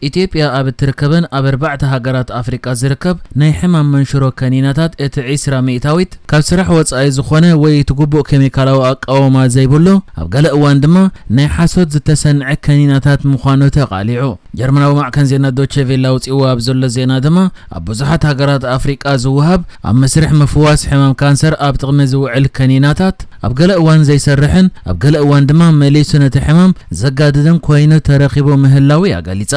ኢትዮጵያ ኣብ እትርከበን ኣብ ኣርባዕተ ሃገራት ኣፍሪቃ ዝርከብ ናይ ሕማም መንሽሮ ከኒናታት እቲ ዒስራ ሚእታዊት ካብ ስራሕ ወጻኢ ዝኾነ ወይ እቲ ግቡእ ኬሚካላዊ ኣቃውማ ዘይብሉ፣ ኣብ ገለ እዋን ድማ ናይ ሓሶት ዝተሰንዐ ከኒናታት ምዃኑ ተቓሊዑ። ጀርመናዊ ማዕከን ዜና ዶቼ ቬለ ኣውጺእዎ ኣብ ዘሎ ዜና ድማ፣ ኣብ ብዙሓት ሃገራት ኣፍሪቃ ዝወሃብ ኣብ መስርሕ ምፍዋስ ሕማም ካንሰር ኣብ ጥቕሚ ዝውዕል ከኒናታት ኣብ ገለ እዋን ዘይሰርሕን ኣብ ገለ እዋን ድማ መሊሱ ነቲ ሕማም ዘጋድድን ኮይኑ ተረኺቡ ምህላዉ እያ ገሊጻ።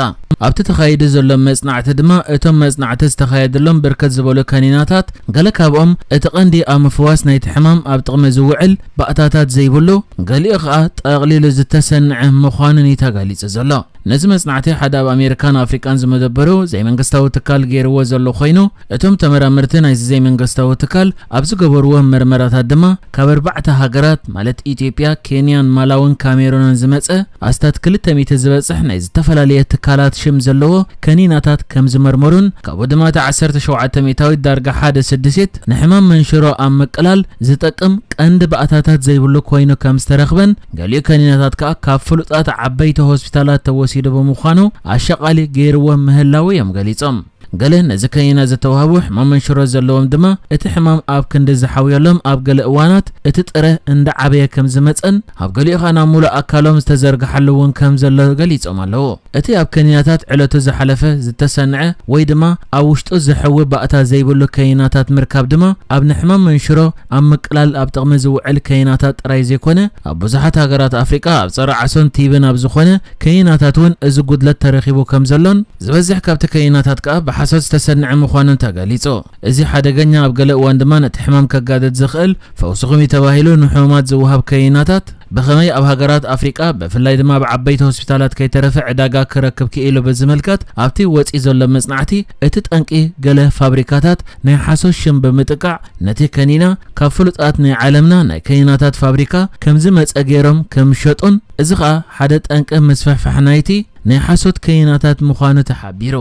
ኣብቲ ተኻይዱ ዘሎ መጽናዕቲ ድማ እቶም መጽናዕቲ ዝተኻየደሎም ብርክት ዝበሉ ከኒናታት፣ ገለ ካብኦም እቲ ቀንዲ ኣብ ምፍዋስ ናይቲ ሕማም ኣብ ጥቕሚ ዝውዕል ባእታታት ዘይብሉ፣ ገሊኡ ኸኣ ጠቕሊሉ ዝተሰንዐ ምዃኑን እዩ ተጋሊጹ ዘሎ። ነዚ መጽናዕቲ ሓደ ኣብ ኣሜሪካን ኣፍሪቃን ዝመደበሩ ዘይመንግስታዊ ትካል ገይርዎ ዘሎ ኮይኑ፣ እቶም ተመራመርቲ ናይዚ ዘይመንግስታዊ ትካል ኣብ ዝገበርዎ መርመራታት ድማ ካብ ኣርባዕተ ሃገራት ማለት ኢትዮጵያ፣ ኬንያን ማላውን ካሜሩንን ዝመጸ ኣስታት ክልተ ሚእቲ ዝበጽሕ ናይ ዝተፈላለየ ትካላት ሽም ዘለዎ ከኒናታት ከም ዝመርመሩን ካብኡ ድማ እቲ ዓሰርተ ሸውዓተ ሚእታዊት ዳርጋ ሓደ ስድስት ንሕማም መንሽሮ ኣብ ምቅላል ዝጠቅም ቀንዲ ባእታታት ዘይብሉ ኮይኑ ከም ዝተረኽበን፣ ገሊኡ ከኒናታት ከኣ ካብ ፍሉጣት ዓበይቲ ሆስፒታላት ተወሲዱ ብምዃኑ ኣሻቓሊ ገይርዎ ምህላዉ እዮም ገሊጾም። ገለ ነዚ ከኒና ዝተዋህቡ ሕማም መንሽሮ ዘለዎም ድማ እቲ ሕማም ኣብ ክንዲ ዝሓውየሎም ኣብ ገለ እዋናት እቲ ጥረ እንዳዓበየ ከም ዝመጸን ኣብ ገሊኡ ኸኣ ናብ ሙሉእ ኣካሎም ዝተዘርግሓሉ እውን ከም ዘሎ ገሊጾም ኣለዉ። እቲ ኣብ ከኒናታት ዕለቱ ዝሓለፈ ዝተሰንዐ ወይ ድማ ኣብ ውሽጡ ዝሕዊ ባእታ ዘይብሉ ከኒናታት ምርካብ ድማ ኣብ ንሕማም መንሽሮ ኣብ ምቅላል ኣብ ጥቕሚ ዝውዕል ከኒናታት ጥራይ ዘይኮነ ኣብ ብዙሓት ሃገራት ኣፍሪቃ ኣብ ጸረ ዓሶን ቲብን ኣብ ዝኾነ ከኒናታት እውን እዚ ጉድለት ተረኺቡ ከም ዘሎን ዝበዝሕ ካብቲ ከኒናታት ከኣ ብሓሶት ዝተሰንዐ ምዃኑን ተገሊጹ። እዚ ሓደገኛ ኣብ ገለ እዋን ድማ ነቲ ሕማም ከጋድድ ዝኽእል ፈውስኹም እዩ ተባሂሉ ንሕሙማት ዝወሃብ ከኒናታት ብኸመይ ኣብ ሃገራት ኣፍሪቃ ብፍላይ ድማ ኣብ ዓበይቲ ሆስፒታላት ከይተረፈ ዕዳጋ ክረክብ ክኢሉ ብዝምልከት ኣብቲ ወጺ ዘሎ መጽናዕቲ እቲ ጠንቂ ገለ ፋብሪካታት ናይ ሓሶት ሽም ብምጥቃዕ ነቲ ከኒና ካብ ፍሉጣት ናይ ዓለምና ናይ ከኒናታት ፋብሪካ ከም ዝመጸ ገይሮም ከም ዝሸጡን እዚ ኸኣ ሓደ ጠንቂ ምስፍሕፋሕ ናይቲ ናይ ሓሶት ከኒናታት ምዃኑ ተሓቢሩ።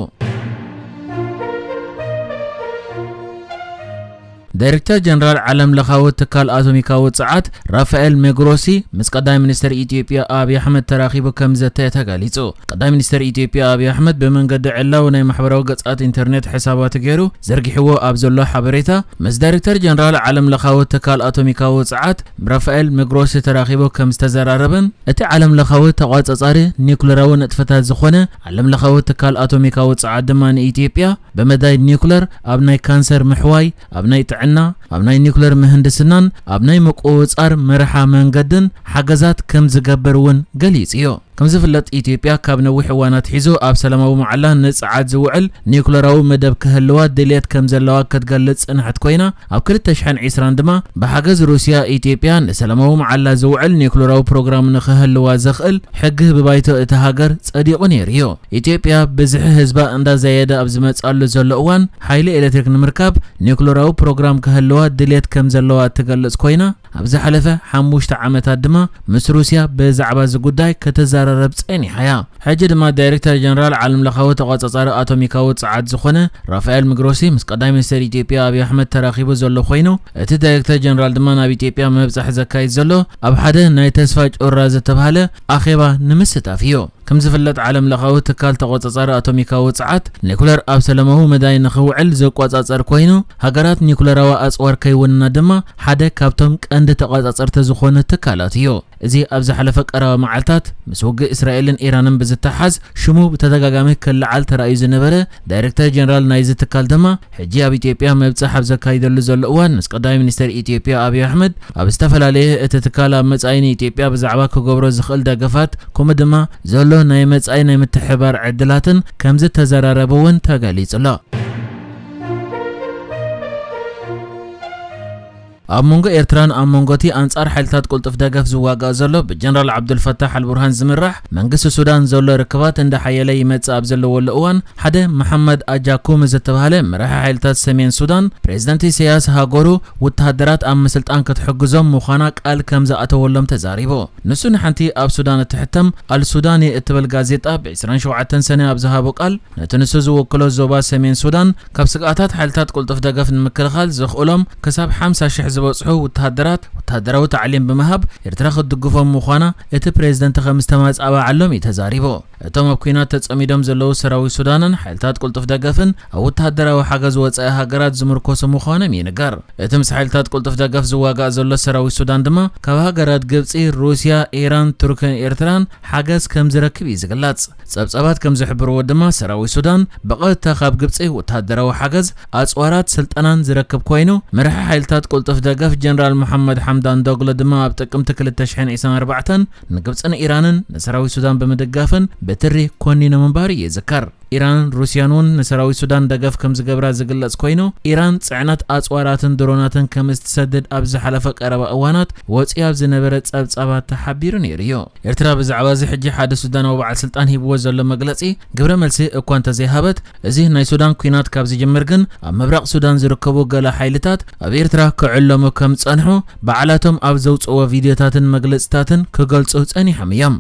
ዳይሬክተር ጀነራል ዓለም ለኻዊ ትካል ኣቶሚካዊ ጸዓት ራፋኤል ሜግሮሲ ምስ ቀዳማይ ሚኒስተር ኢትዮጵያ ኣብይ ኣሕመድ ተራኺቡ ከም ዘተ ተገሊጹ። ቀዳማይ ሚኒስተር ኢትዮጵያ ኣብይ ኣሕመድ ብመንገዲ ዕላዊ ናይ ማሕበራዊ ገጻት ኢንተርኔት ሕሳባቱ ገይሩ ዘርጊሕዎ ኣብ ዘሎ ሓበሬታ፣ ምስ ዳይሬክተር ጀነራል ዓለም ለኻዊ ትካል ኣቶሚካዊ ጸዓት ራፋኤል ሜግሮሲ ተራኺቡ ከም ዝተዘራረበን፣ እቲ ዓለም ለኻዊ ተቋጻጻሪ ኒኩለራዊ ንጥፈታት ዝኾነ ዓለም ለኻዊ ትካል ኣቶሚካዊ ጸዓት ድማ ንኢትዮጵያ ብመዳይ ኒኩለር ኣብ ናይ ካንሰር ምሕዋይ፣ ኣብ ናይ ጥዕና፣ ኣብ ናይ ኒኩለር ምህንድስናን ኣብ ናይ ምቁጽጻር መርሓ መንገድን ሓገዛት ከም ዝገብር እውን ገሊጹ እዩ። ከም ዝፍለጥ ኢትዮጵያ ካብ ነዊሕ እዋን ኣትሒዙ ኣብ ሰላማዊ መዓላ ንጸዓት ዝውዕል ኒኩለራዊ መደብ ክህልዋ ድልየት ከም ዘለዋ ክትገልጽ ጽንሐት ኮይና፣ ኣብ ክልተ ሽሕን ዕስራን ድማ ብሓገዝ ሩስያ ኢትዮጵያ ንሰላማዊ መዓላ ዝውዕል ኒኩለራዊ ፕሮግራም ንክህልዋ ዘኽእል ሕጊ ብባይቶ እቲ ሃገር ጸዲቑ ነይሩ እዩ። ኢትዮጵያ ብዝሒ ህዝባ እንዳዘየደ ኣብ ዝመጻሉ ዘሎ እዋን ሓይሊ ኤሌክትሪክ ንምርካብ ኒኩለራዊ ፕሮግራም ክህልዋ ድልየት ከም ዘለዋ እትገልጽ ኮይና፣ ኣብ ዝሓለፈ ሓሙሽተ ዓመታት ድማ ምስ ሩስያ ብዛዕባ እዚ ጉዳይ ክትዘራረብ ጸኒሓ እያ። ሕጂ ድማ ዳይሬክተር ጀነራል ዓለም ለኻዊ ተቋጻጻሪ ኣቶሚካዊ ጸዓት ዝኾነ ራፋኤል ምግሮሲ ምስ ቀዳማይ ሚኒስተር ኢትዮጵያ ኣብይ ኣሕመድ ተራኺቡ ዘሎ ኮይኑ፣ እቲ ዳይሬክተር ጀነራል ድማ ናብ ኢትዮጵያ ምብጻሕ ዘካይድ ዘሎ ኣብ ሓደ ናይ ተስፋ ጩራ ዝተባህለ ኣኼባ ንምስታፍ እዩ። ከም ዝፍለጥ ዓለም ለኻዊ ትካል ተቆጻጻሪ ኣቶሚካዊ ጸዓት ኒኩለር ኣብ ሰላማዊ መዳይ ንኽውዕል ዝቆጻጸር ኮይኑ፣ ሃገራት ኒኩለራዊ ኣጽዋር ከይውንና ድማ ሓደ ካብቶም ቀንዲ ተቆጻጸርቲ ዝኾነ ትካላት እዩ። እዚ ኣብ ዝሓለፈ ቀረባ መዓልታት ምስ ውግእ እስራኤልን ኢራንን ብዝተሓዝ ሽሙ ብተደጋጋሚ ክለዓል ተራእዩ ዝነበረ ዳይሬክተር ጀነራል ናይዚ ትካል ድማ ሕጂ ኣብ ኢትዮጵያ ምብጻሕ ኣብ ዘካይደሉ ዘሎ እዋን ምስ ቀዳማይ ሚኒስተር ኢትዮጵያ ኣብይ ኣሕመድ ኣብ ዝተፈላለየ እቲ ትካል ኣብ መጻኢ ንኢትዮጵያ ብዛዕባ ክገብሮ ዝኽእል ደገፋት ከምኡ ድማ ዘሎ ናይ መጻኢ ናይ ምትሕባር ዕድላትን ከም ዝተዘራረቡ እውን ተገሊጹ ኣሎ። ኣብ መንጎ ኤርትራን ኣብ መንጎ እቲ ኣንጻር ሓይልታት ቅልጡፍ ደገፍ ዝዋጋእ ዘሎ ብጀነራል ዓብዱልፈታሕ ኣልቡርሃን ዝምራሕ መንግስቲ ሱዳን ዘሎ ርክባት እንዳሓየለ ይመጽእ ኣብ ዘለወሉ እዋን፣ ሓደ መሓመድ ኣጃኩም ዝተባህለ መራሒ ሓይልታት ሰሜን ሱዳን ፕሬዝደንት ኢሳያስ ሃገሩ ወተሃደራት ኣብ ምስልጣን ክትሕግዞም ምዃና ቃል ከም ዝኣተወሎም ተዛሪቡ። ንሱ ንሓንቲ ኣብ ሱዳን እትሕተም ኣልሱዳኒ እትብል ጋዜጣ ብ ዕስራን ሸውዓተን ሰነ ኣብ ዝሃቦ ቃል፣ ነቲ ንሱ ዝውክሎ ዞባ ሰሜን ሱዳን ካብ ስግኣታት ሓይልታት ቅልጡፍ ደገፍ ንምክልኻል ዘኽእሎም ክሳብ ሓምሳ ሽሕ ዝበጽሑ ወተሃደራት ወተሃደራዊ ታዕሊም ብምሃብ ኤርትራ ክትድግፎም ምዃና እቲ ፕሬዝደንት ከም ዝተማጻባዓሎም እዩ ተዛሪቡ። እቶም ኣብ ኲናት ተጸሚዶም ዘለዉ ሰራዊት ሱዳንን ሓይልታት ቅልጡፍ ደገፍን ኣብ ወተሃደራዊ ሓገዝ ወጻኢ ሃገራት ዝምርኮሱ ምዃኖም ይንገር። እቲ ምስ ሓይልታት ቅልጡፍ ደገፍ ዝዋጋእ ዘሎ ሰራዊት ሱዳን ድማ ካብ ሃገራት ግብጺ፣ ሩስያ፣ ኢራን፣ ቱርክን ኤርትራን ሓገዝ ከም ዝረክብ እዩ ዝግለጽ። ጸብጻባት ከም ዝሕብርዎ ድማ ሰራዊት ሱዳን ብቐጥታ ካብ ግብጺ ወተሃደራዊ ሓገዝ፣ ኣጽዋራት፣ ስልጠናን ዝረክብ ኮይኑ፣ መራሒ ሓይልታት ቅልጡፍ ደገፍ ጀነራል መሓመድ ሓምዳን ዶግሎ ድማ ኣብ ጥቅምቲ ክልተ ሽሕን ዕስራን ኣርባዕተን ንግብጽን ኢራንን ንሰራዊት ሱዳን ብምድጋፈን ብትሪ ኮኒኖም ምንባሩ ይዝከር። ኢራንን ሩስያን እውን ንሰራዊት ሱዳን ደገፍ ከም ዝገብራ ዝግለጽ ኮይኑ፣ ኢራን ጽዕነት ኣጽዋራትን ድሮናትን ከም እትሰድድ ኣብ ዝሓለፈ ቀረባ እዋናት ወጺኡ ኣብ ዝነበረ ጸብጻባት ተሓቢሩ ነይሩ እዩ። ኤርትራ ብዛዕባ እዚ ሕጂ ሓደ ሱዳናዊ በዓል ስልጣን ሂብዎ ዘሎ መግለጺ ግብረ መልሲ እኳ እንተዘይሃበት፣ እዚ ናይ ሱዳን ኲናት ካብ ዝጅምር ግን ኣብ ምብራቕ ሱዳን ዝርከቡ ገለ ሓይልታት ኣብ ኤርትራ ክዕለሙ ከም ዝጸንሑ ባዕላቶም ኣብ ዘውጽእዎ ቪድዮታትን መግለጽታትን ክገልጹ ጸኒሖም እዮም።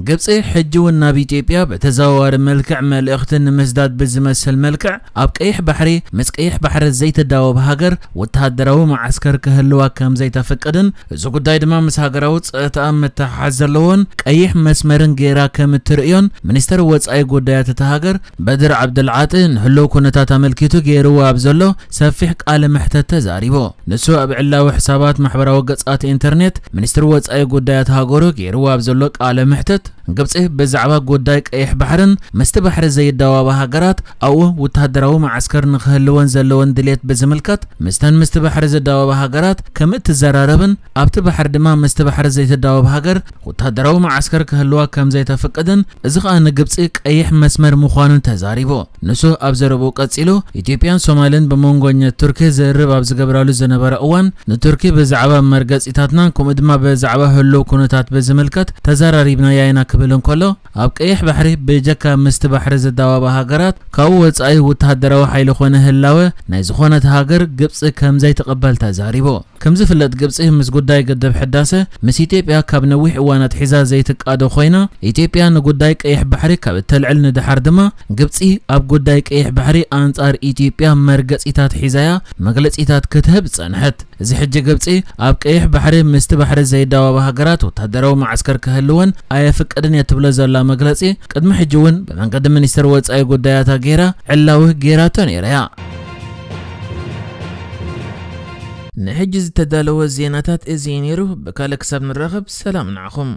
ግብጺ ሕጂ እውን ናብ ኢትዮጵያ ብተዘዋዋሪ መልክዕ መልእኽቲ ንምስዳድ ብዝመስል መልክዕ ኣብ ቀይሕ ባሕሪ ምስ ቀይሕ ባሕሪ ዘይትዳወብ ሃገር ወተሃደራዊ መዓስከር ክህልዋ ከም ዘይተፍቅድን እዚ ጉዳይ ድማ ምስ ሃገራዊ ጸጥታ ምትሕሓዝ ዘለዎን ቀይሕ መስመርን ገይራ ከም እትርእዮን ሚኒስተር ወጻኢ ጉዳያት እታ ሃገር በድር ዓብደልዓጢ ንህልው ኩነታት ኣመልኪቱ ገይርዎ ኣብ ዘሎ ሰፊሕ ቃለ መሕተት ተዛሪቡ። ንሱ ኣብ ዕላዊ ሕሳባት ማሕበራዊ ገጻት ኢንተርኔት ሚኒስትሪ ወጻኢ ጉዳያት ሃገሩ ገይርዎ ኣብ ዘሎ ቃለ መሕተት፣ ግብጺ ብዛዕባ ጉዳይ ቀይሕ ባሕርን ምስቲ ባሕሪ ዘይዳወባ ሃገራት ኣብኡ ወተሃደራዊ መዓስከር ንክህልወን ዘለወን ድሌት ብዝምልከት ምስተን ምስቲ ባሕሪ ዝዳወባ ሃገራት ከም እትዘራረብን ኣብቲ ባሕሪ ድማ ምስቲ ባሕሪ ዘይትዳወብ ሃገር ወተሃደራዊ መዓስከር ክህልዋ ከም ዘይተፍቅድን እዚ ኸኣ ንግብጺ ቀይሕ መስመር ምዃኑን ተዛሪቡ። ንሱ ኣብ ዘረብኡ ቀጺሉ፣ ኢትዮጵያን ሶማልን ብመንጎኛ ቱርኪ ዝርርብ ኣብ ዝገብራሉ ዝነበረ እዋን፣ ንቱርኪ ብዛዕባ መርገጺታትናን ከምኡ ድማ ብዛዕባ ህሉው ኩነታት ብዝምልከት ተዘራሪብናያ ኢና ክብል እንከሎ፣ ኣብ ቀይሕ ባሕሪ ብጀካ ምስቲ ባሕሪ ዝዳወባ ሃገራት ካብኡ ወጻኢ ወተሃደራዊ ሓይሊ ኮነ ህላወ ናይ ዝኾነት ሃገር ግብጺ ከም ዘይትቕበል ተዛሪቡ። ከም ዝፍለጥ ግብጺ ምስ ጉዳይ ግድብ ሕዳሰ ምስ ኢትዮጵያ ካብ ነዊሕ እዋን ኣትሒዛ ዘይትቃዶ ኮይና፣ ኢትዮጵያ ንጉዳይ ቀይሕ ባሕሪ ካብ እተልዕል ንድሓር ድማ ግብጺ ኣብ ጉዳይ ቀይሕ ባሕሪ ኣንጻር ኢትዮጵያ መርገጺታት ሒዛያ መግለጺታት ክትህብ ጸንሐት። እዚ ሕጂ ግብጺ ኣብ ቀይሕ ባሕሪ ምስቲ ባሕሪ ዘይዳወባ ሃገራት ወታደራዊ መዓስከር ክህልወን ኣየፍቅድን እየ ትብሎ ዘላ መግለጺ ቅድሚ ሕጂ እውን ብመንገዲ ሚኒስትር ወጻኢ ጉዳያታ ገይራ ዕላዊ ገይራቶ ነይራ እያ። ንሕጂ ዝተዳለወ ዜናታት እዚ እዩ ነይሩ። ብካልእ ክሳብ ንራኸብ ሰላም ንዓኹም።